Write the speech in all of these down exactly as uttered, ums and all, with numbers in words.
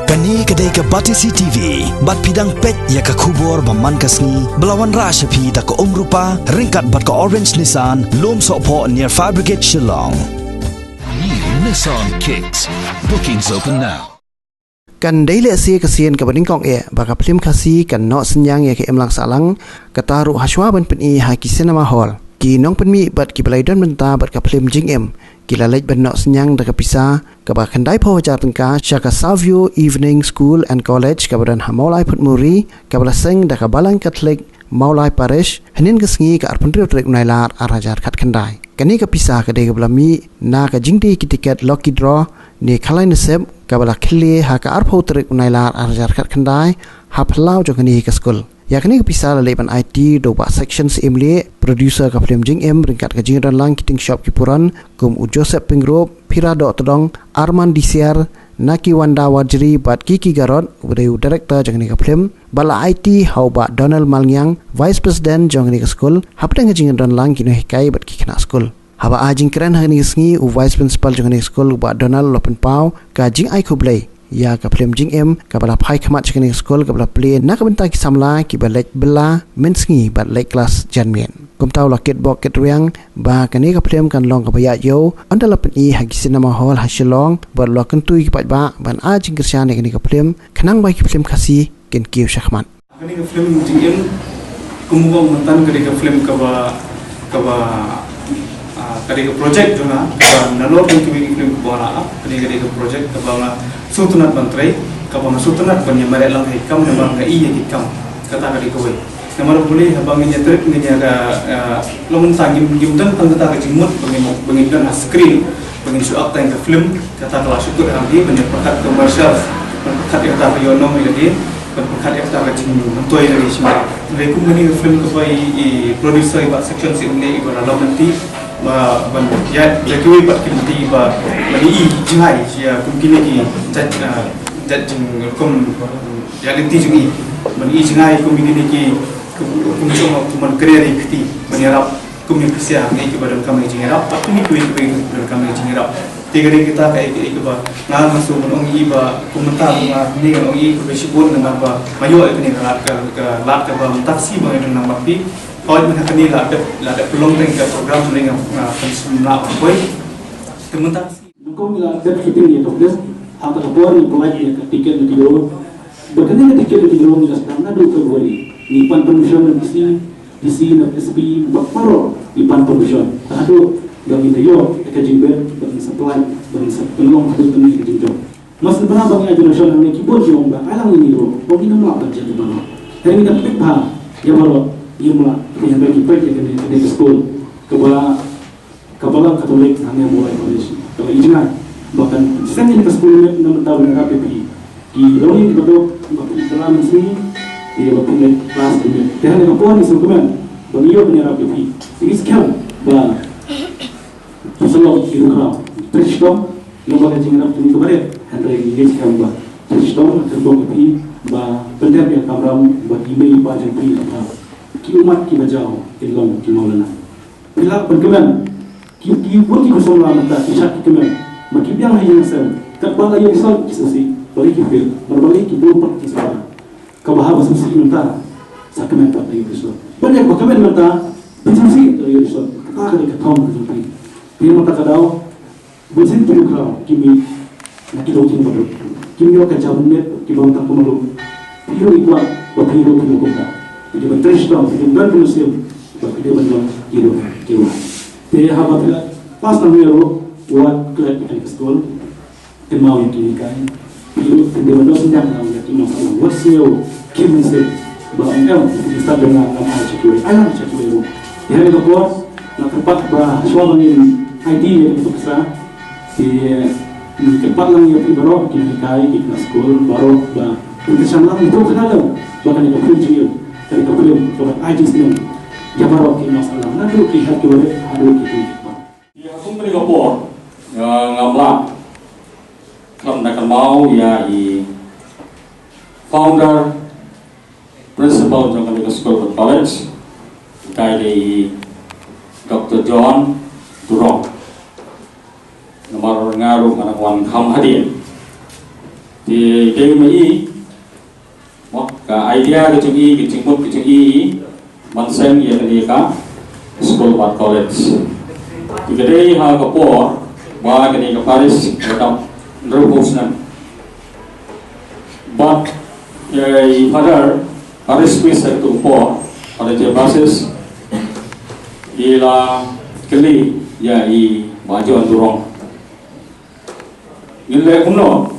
Kane ka dei ka Batesi T V, bad phi dang peit ïa ka khubor ba man ka sngi, ba la wanrah sha phi da ka Umrupa, ryngkat bad ka Orange Nissan, Lumsohphoh near Fire Brigade Shillong. New Nissan Kicks. Bookings open now. Kan dei lehse ka sien kaba nyngkong eh ba ka phlim Khasi kan noh synñiang ïa ka imlang sahlang, kata ruh hashwa ban pyni ha ki cinema hall. Ki nongpynmih bad kiba la ïadon bynta bad ka phlim Jingim ki la leit ban noh synñiang da ka pisa kaba khyndai phew hajar tyngka sha ka Savio Evening School and College kaba don ha Mawlai Phutmuri, kaba la seng da ka Balang Catholic Mawlai Parish, hynnin ka sngi ka arphew hynriew tarik u Nailar ar hajar khatkhyndai. Kane ka pisa ka dei kaba la mih na ka jingdie ki tiket lucky draw ne khalai nasib kaba la khyllie ha ka arphew tarik u Nailar ar hajar khatkhyndai ha phyllaw jong kane ka skul. Ïa kane ka pisa la leit ban aiti da u Bah Section Syiemlieh, producer ka phlim Jingim, ryngkat ka jingdonlang ki tyngshop ki puron kum u Joseph Pyngrope, Phira Dohtdong, Arman Disiar, Nakiwanda Warjri bad Kiki Garot, uba dei u director jong kane ka phlim, bad la aiti ha u Bah Donald Malngiang, Vice President jong kane ka skul, hapdeng ka jingdonlang ki nonghikai bad ki khynnah skul. Haba ai jingkren ha kane ka sngi, u Vice Principal jong kane ka skul, u Bah Donald, u la pynpaw ka jingai khublei ïa ka phlim Jingim kaba la phai khmat sha kane ka skul, kaba la plie na ka bynta ki samla kiba leit bylla mynsngi bad leit klas janmiet. Kumta u la kitbok kitrwiang ba kane ka phlim kan long kaba ïaid ïew, ynda la pyni ha ki cinema hall ha Shillong, bad u la kyntu ïa ki paidbah ban ai jingkyrshan ïa kane ka phlim, khnang ba ki phlim Khasi kin kiew shakhmat. Kane ka phlim Jingim, kumba mynta ka dei ka phlim kaba, kaba, ah, ka dei ka project jong nga, kaba nalor jong kiwei ki phlim kaba nga la ap, kane ka dei ka project kaba nga sngewtynnat ban trei, kaba nga sngewtynnat ban ïa mareh lang ha ki kam, namar nga ïohi ïa ki kam, kata ka dei kawei. Namar balei haba ngin ïa trei ngin ïa ka, ah, long mynta ngim, ngim don tang kata ka jingmut ba ngin, ba ngin don ha screen, ba ngin shu act tang ka phlim, kata ka la shu kut ha ngi, ban ïa pyrkhat commercial, ban pyrkhat ïa kata ka ïohnong ïa lade, ban pyrkhat ïa kata ka jingmyntoi ïa lade shisha. Hynrei kum kane ka phlim kaba i, i producer i Bah Section Syiemlieh iba la long lynti, ba ban ïa, ïa kiwei pat ki lynti ba, ban i jngai ïa kum kine ki jait, ah, jait jingrukom ïa lynti jong i. Ban i jngai kum kine ki, kum, kum jong, kum ban kren ïa ki kti, ban ïarap. Kum ïa phi sha ngi kiba donkam ïa ka jingïarap, bad kum ïa kiwei kiba donkam ïa ka jingïarap. Te ka dei kata ka, ka, kaba nga, nga shu ban ong ïa i ba kum mynta nga, nga ong ïa i kaba shibun namar ba nga ïoh ïa kane ka lad, ka, ka lad kaba mynta shi ba nga don lang bad phi. Hooid, mynta kane la dep, la dep pynlong tang ka program, hynrei nga, nga pynshim lah ban poi. Te mynta shi. Nyngkong ngi la dep shooting ïa ka footage, ha kata ka por ngi pynlait ïa ka ticket ngi ki draw. Bad kane ka ticket ngi ki draw ngi la sdang naduh February. Ngi pan permission na D C, D C na S P, bad baroh ngi pan permission. Te haduh ba ngin da ïoh ïa ka jingbit, ba ngin sa pynlait, ba ngin sa pynlong haduh kane ka jingjop. Mas ngi pynlong ba ngi ai permission hangne ki bun ki ong ba ai lang ïa ngi ruh, ba ngin ym lah ban jia baroh. Hynrei ngi da peit bha ïa baroh, ngim lah, hynrei ngi peit ïa kane, kane ka skul. Kaba Ka Balang Katholik hangne Mawlai College ka la i jngai ba kan seng ïa ka skul met na bynta ban ïarap ïa phi. Ki longïing kiba duk ba phi bylla mynsngi, ïa ba phi leit klas ka met. Te ha kane ka por ngi sngewkmen ba ngi ïoh ban ïarap ïa phi. Te ngi skhem ba phi sa long ki rukhlaw. Trei shitom, long ba ka jingïarap jong ngi kaba rit. Hynrei ngi skhem ba trei shitom, trei bok ïa phi ba pyndep ïa ka kamram ba ki mei ki pa jong phi, ki ummat kiba jaw kin long ki mawlynnai. Phi lah ban kmen. Ki, ki bun ki khun samla mynta ki shah ki kmen. Ma ki biang ha ïing ha sem. Katba la ïoh result ki sngewsih. Balei ki fail. Bad balei ki bun pat ki samla. Kaba haba sngewsih mynta. Sa kmen pat la ïoh result. Ban ïa kaba kmen mynta. Phi sngewsih la ïoh result. Kata ka dei ka thong ka jong phi. Phi mynta ka daw. Bun sien ki rukhlaw ki mih na ki longïing baduk. Kim ïoh ka jam met ki bym tang kumno. Phi ruh i kwah ba phi ruh phi kum ka. Phi dei ban trei shitom, phi dei ban don ka mynsiem ba phi dei ban long ki ruh ki ruh. Te haba phi la pass lang ïa ruh, wat klet ïa ka skul. Kynmaw ïa ki hikai. Phi ruh phi dei ban don synñiang lang ïa ki nongshong shnong. Wat sngew khim mynsiem ba ym em, phi stad jong nga ngam ai sha kiwei, ai lang sha kiwei ruh. Ïa kane ka por nga kyrpad ba shuwa ba ngin aiti ïa kane ka pisa, te ngi kyrpad lang ïa phi baroh ki nonghikai, ki khynnah skul baroh ba phin kyrshan lang, ïa to kynmaw lang ba kane ka phlim jingim, kane ka phlim kaba ai jingsneng ïa baroh ki nongshong shnong, naduh ki heh ki barit haduh ki khynnah. Ïa ka kum kane ka por, ïa, ngam lah khlem da kynmaw ïa i founder principal jong kane ka skul bad college, utai dei i Doctor John Durong. Namar nga ruh nga dang wan kham hadien. Te dei ma i, mo, ka idea ka jong i, ka jingmut ka jong i, ban seng ïa kane ka skul bad college. Te ka dei ha ka por ba kane ka parish ka dap hynriewphew snem. Bad, eh, i Father, parish priest ha kato ka por, Father Gervasius, i la kylli ïa i Bah John Durong. Ngin leh kumno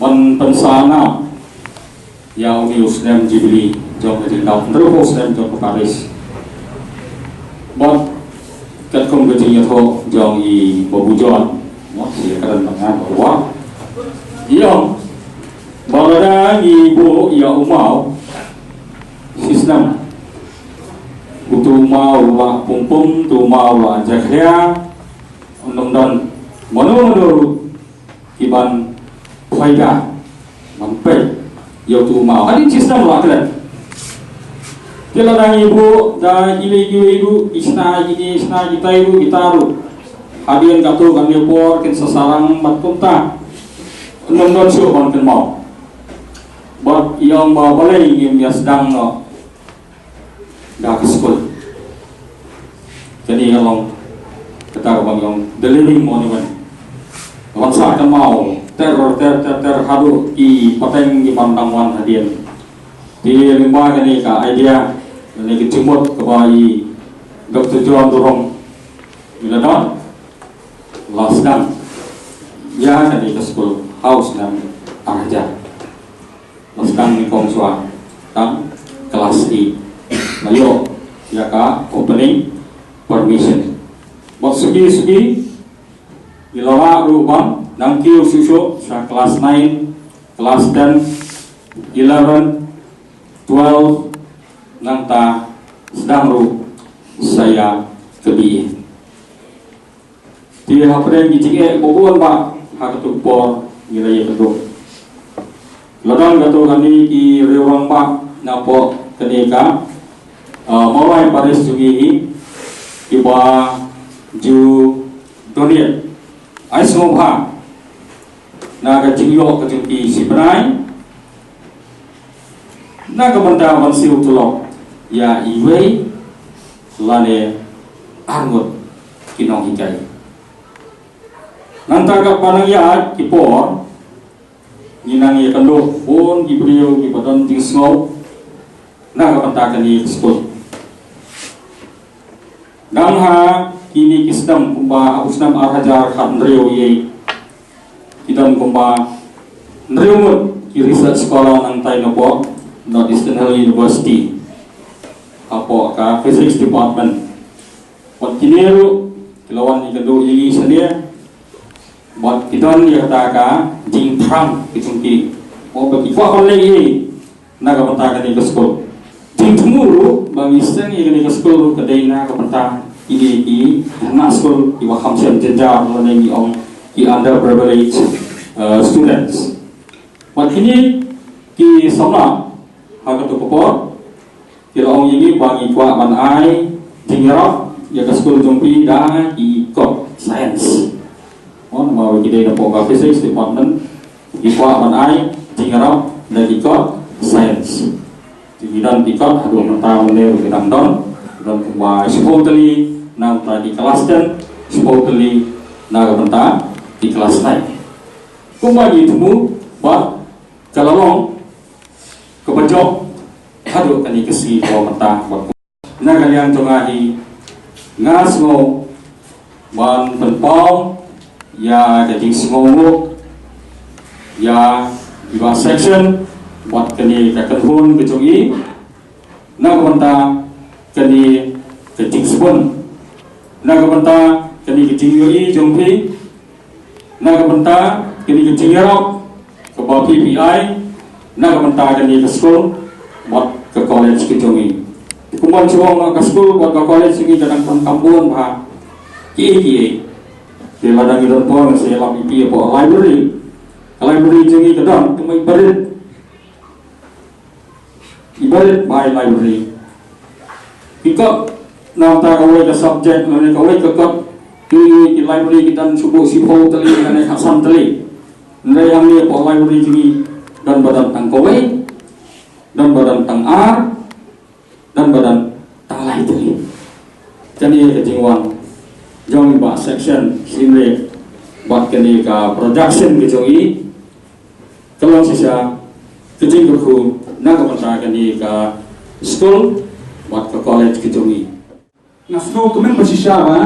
ban pynsahnam ïa une u snem Jubilee jong ka jingdap hynriewphew snem jong ka parish. Bad katkum ka jingïathoh jong i Babu John, mo, shi kren ba ngan ba wah. Ïa, ba lada ngi buh ïa u maw shisnem, uto u maw u la pum pum, uto u maw u la jakhlia, ym don mano mano ruh kiban phaida ban peit ïa uto u maw. Hadien shisnem la kren. Te lada ngi buh da kine kiwei ruh, ki shna kine, shna kita ruh, kita ruh, hadien katto katne por kin sa sarang bad kumta, ym don shuh ban kynmaw. Bad i ong ba balei ngim ïa sdang noh da ka skul. Kane ka long kata kaba ngi ong the living monument. Ban sa kynmaw ter ter ter ter haduh ki pateng kiban dang wan hadien. Te lyngba kane ka idea, kane ka jingmut kaba i Doctor John Durong i la don, la sdang ïa kane ka skul ha u snem ar hajar. La sdang nyngkong shuwa tang klas eight. La ïoh ïa ka opening permission. Bad suki suki i la lah ruh ban nang kiew shuh shuh sha klas nine, klas ten, eleven, twelve, nangta sdang ruh sa ïa ka B A. Te hapdeng ki jingeh ba bun bah ha kato ka por ngi la ïakynduh. La don kato kane ki riew rangbah napoh kane ka, ah, Mawlai Parish jong ngi hi, kiba ju donate ai sngewbha na ka jingïoh ka jong ki shibnai na ka bynta ban siew tulop ïa iwei lane arngut ki nonghikai. Nangta katba nang ïaid ki por ngi nang ïakynduh bun ki briew kiba don jingsngew na ka bynta kane ka skul. Nang ha kine ki snem kumba ha u snem ar hajar khathynriew ïa ki don kumba hynriew ngut ki research scholar nangtai napoh North Eastern Hill University hapoh ka physics department. Bad kine ruh ki la wan ïakynduh ïa ngi shane. Bad ki don ïa kata ka jingthrang ki jong ki, mo, ba ki kwah ban leh ei na ka bynta kane ka skul. Jingthmu ruh ba ngi seng ïa kane ka skul ruh ka dei na ka bynta kine ki khynnah skul kiba kham shem jynjar lane ngi ong ki underprivileged, uh, students. Bad kine ki samla ha kato ka por ki la ong ïa ngi ba ngi kwah ban ai jingïarap ïa ka skul jong phi da ki kot science. Mo, namar ba ki dei napoh ka physics department, ki kwah ban ai jingïarap da ki kot science. Te ki don ki kot haduh mynta mynne ruh ki dang don, ki don kumba shiphew tylli na ka bynta ki klas ten, shiphew tylli na ka bynta ki klas nine. Kumba ngi thmu ba ka la long kaba jop haduh kane ka sngi kaba mynta. Bad na ka liang jong nga hi nga sngew ban pynpaw ïa ka jingsngewnguh ïa i bah section bad kane ka kynhun ka jong i na ka bynta kane ka jingsbun, na ka bynta kane ka jingïohi jong phi, na ka bynta kane ka jingïarap kaba phi phi ai na ka bynta kane ka skul bad ka college ka jong i. Kumba shu ong, ka skul bad ka college jong i ka dang pyndonkam bun bha kiei kiei. Te lada ngi don por ngi sa ïalap ïa phi hapoh library. Ka library jong i ka don kumba i barit. I barit bha i library. Ki kot na bynta kawei ka subject lane kawei ka kot, ki, ki library ki don shu buh shiphew tylli lane khatsan tylli. Hynrei hangne hapoh library jong ngi don ba don tang kawei, don ba don tang ar, don ba don tang lai tylli. Kane ka jingwan jong i bah section senior bad kane ka production ka jong i ka long shisha ka jingkyrkhu na ka bynta kane ka school bad ka college ka jong i. Nga sngewkmen ba shisha ba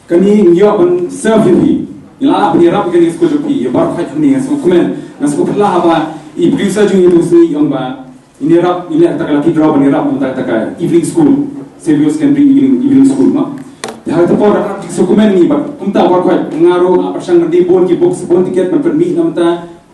kane ngi ïoh ban serve ïa phi. Ngi la lah ban ïarap ïa kane ka school jong phi, ïa baroh khoit hangne nga sngewkmen. Nga sngewphylla ba i producer jong ngi tu sngi ong ba ngin ïarap, ngin leh kata ka lucky draw ban ïarap mynta kata ka evening school, Saviour Secondary Evening, Evening School ma. Te ha kata por da ka jingkmen ngi bad kumta baroh khoit nga ruh nga pyrshang ban die bun ki books, bun tiket ban pynmih na mynta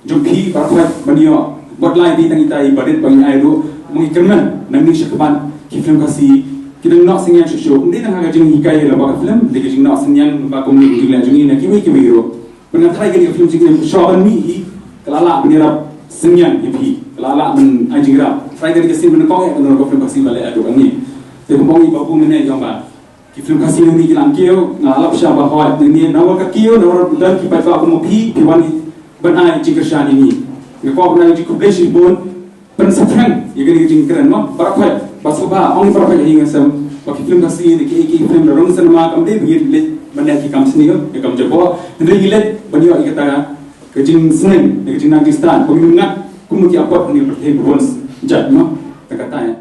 jong phi baroh khoit ban ïoh. Wat la dei tang ita i barit ba ngi ai ruh, ma ngi kyrmen nangne sha khmat ki film Khasi ki dang noh synñiang shuh shuh. Ym dei tang ha ka jinghikai ïa la ba ka film, dei ka jingnoh synñiang ba kumne ki jingleh jong ngi na kiwei kiwei ruh. Ban nga tharai kane ka film jong ngi shuwa ban mih hi ka la lah ban ïarap synñiang ïa phi, ka la lah ban ai jingïarap. Tharai kane ka sien ba nyngkong ïa kane ka film Khasi ba leh haduh hangne. Te kumba ong i Babu mynne ïa ba ki film Khasi nangne ki la kiew, nga lap sha ba hoi nangne, nalor ka kiew, nalor don ki paidbah kum phi, phi wan ban ai jingkyrshan ïa ngi. Nga kwah ban ai jingkhublei shibun, pynsaphriang ïa kane ka jingkren mo, baroh khoit, ba sngewbha, ong baroh khoit ïa ngi, nga sngew ba ki film Khasi ne kiei kiei ki film da rung cinema kam dei ba ngi leit ban leh ki kam sniew, ki kam jaboh, hynrei ngi leit ban ïoh ïa kata ka jingsneng, ka jingnang jingstad, ba ngi ngat kum ki apot ne pyrthei ba bun jait mo, ta kata ïa.